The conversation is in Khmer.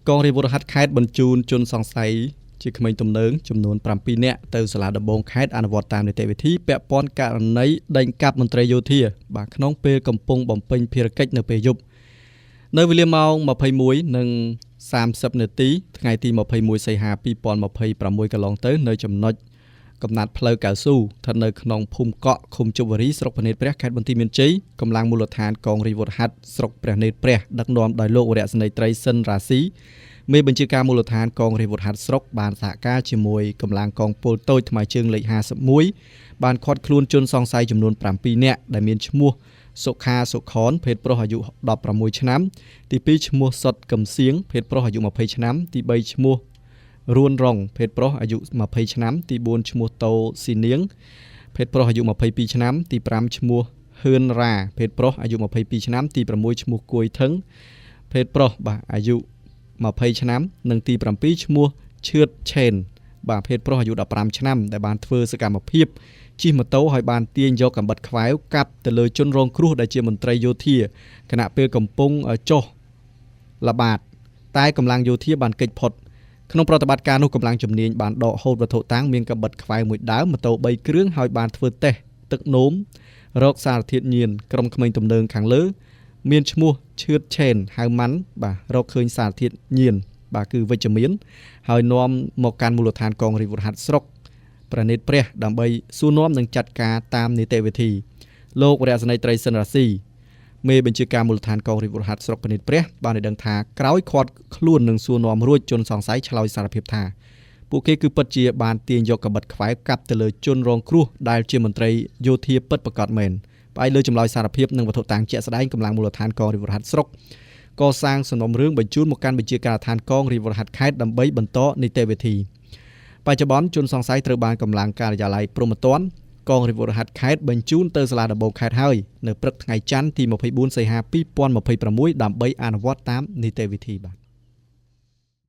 កងរាជអាវុធហត្ថខេត្តបញ្ជូនជនសង្ស័យជាក្មេងទំនើងចំនួន7នាក់ទៅសាលាដំបងខេត្តអនុវត្តតាមនីតិវិធីពាក់ព័ន្ធករណីដេញកាប់មន្ត្រីយោធាបាទក្នុងពេលកំពុងបំពេញភារកិច្ចនៅពេលយប់នៅវេលាម៉ោង21:30នាទីថ្ងៃទី21សីហា2026កន្លងទៅនៅចំណុចកំណាត់ផ្លូវកៅស៊ូស្ថិតនៅក្នុងភូមិកក់ឃុំជប់វរីស្រុកព្រះនេត្រព្រះខេត្តបន្ទាយមានជ័យកម្លាំងមូលដ្ឋានកងរាជអាវុធហត្ថស្រុកព្រះនេត្រព្រះដឹកនាំដោយលោកវរៈសេនីយ៍ត្រីសិនរាស៊ីមេបញ្ជាការមូលដ្ឋានកងរាជអាវុធហត្ថស្រុកបានសហការជាមួយកម្លាំងកងពលតូចថ្មើរជើងលេខ51បានឃាត់ខ្លួនជនសង្ស័យចំនួន7នាក់ដែលមានឈ្មោះសុខាសុខនភេទប្រុសអាយុ16ឆ្នាំទី2ឈ្មោះសុតកឹមសៀងភេទប្រុសអាយុ20ឆ្នាំទី3ឈ្មោះរួនរងភេទប្រុសអាយុ20ឆ្នាំទី4ឈ្មោះតូស៊ីនាងភេទប្រុសអាយុ22ឆ្នាំទី5ឈ្មោះហឿនរ៉ាភេទប្រុសអាយុ22ឆ្នាំទី6ឈ្មោះគួយថឹងភេទប្រុសបាទអាយុ20ឆ្នាំនិងទី7ឈ្មោះឈឿតឆេនបាទភេទប្រុសអាយុ15ឆ្នាំដែលបានធ្វើសកម្មភាពជិះម៉ូតូហើយបានទាញយកកាំបិតខ្វែវកាប់ទៅលើជនរងគ្រោះដែលជាមន្ត្រីយោធាខណៈពេលកំពុងចុះល្បាតតែកម្លាំងយោធាបានគេចផុតក្នុងប្រតិបត្តិការនោះកម្លាំងជំនាញបានដកហូតវត្ថុតាងមានកាំបិតខ្វែវមួយដើមម៉ូតូ3គ្រឿងហើយបានធ្វើតេស្តទឹកនោមរកសារធាតុញៀនក្រុមក្មេងទំនើងខាងលើមានឈ្មោះឈឿតឆេនហៅម៉ាន់បាទរកឃើញសារធាតុញៀនបាទគឺវិជ្ជមានហើយនាំមកកាន់មូលដ្ឋានកងរាជអាវុធហត្ថស្រុកព្រះនេត្រព្រះដើម្បីសួរនាំនិងចាត់ការតាមនីតិវិធីលោកវរៈសេនីយ៍ត្រីសិនរាស៊ីមេបញ្ជាការមូលដ្ឋានកងរាជអាវុធហត្ថស្រុកព្រះនេត្រព្រះបានឲ្យដឹងថាក្រោយឃាត់ខ្លួននិងសួរនាំរួចជនសង្ស័យឆ្លើយសារភាពថាពួកគេគឺពិតជាបានទាញយកកាំបិតខ្វែវកាប់ទៅលើជនរងគ្រោះដែលជាមន្ត្រីយោធាពិតប្រាកដមែនផ្អែកលើចម្លើយសារភាពនិងវត្ថុតាងជាក់ស្ដែងកម្លាំងមូលដ្ឋានកងរាជអាវុធហត្ថស្រុកកសាងសំណុំរឿងបញ្ជូនមកកាន់បញ្ជាការដ្ឋានកងរាជអាវុធហត្ថខេត្តដើម្បីបន្តនីតិវិធីបច្ចុប្បន្នជនសង្ស័យត្រូវបានកម្លាំងការិយាល័យព្រហ្មទណ្ឌកងរាជអាវុធហត្ថខេត្តបញ្ជូនទៅសាលាដំបូងខេត្តហើយនៅព្រឹកថ្ងៃច័ន្ទទី24សីហា2026ដើម្បីអនុវត្តតាមនីតិវិធីបាទ។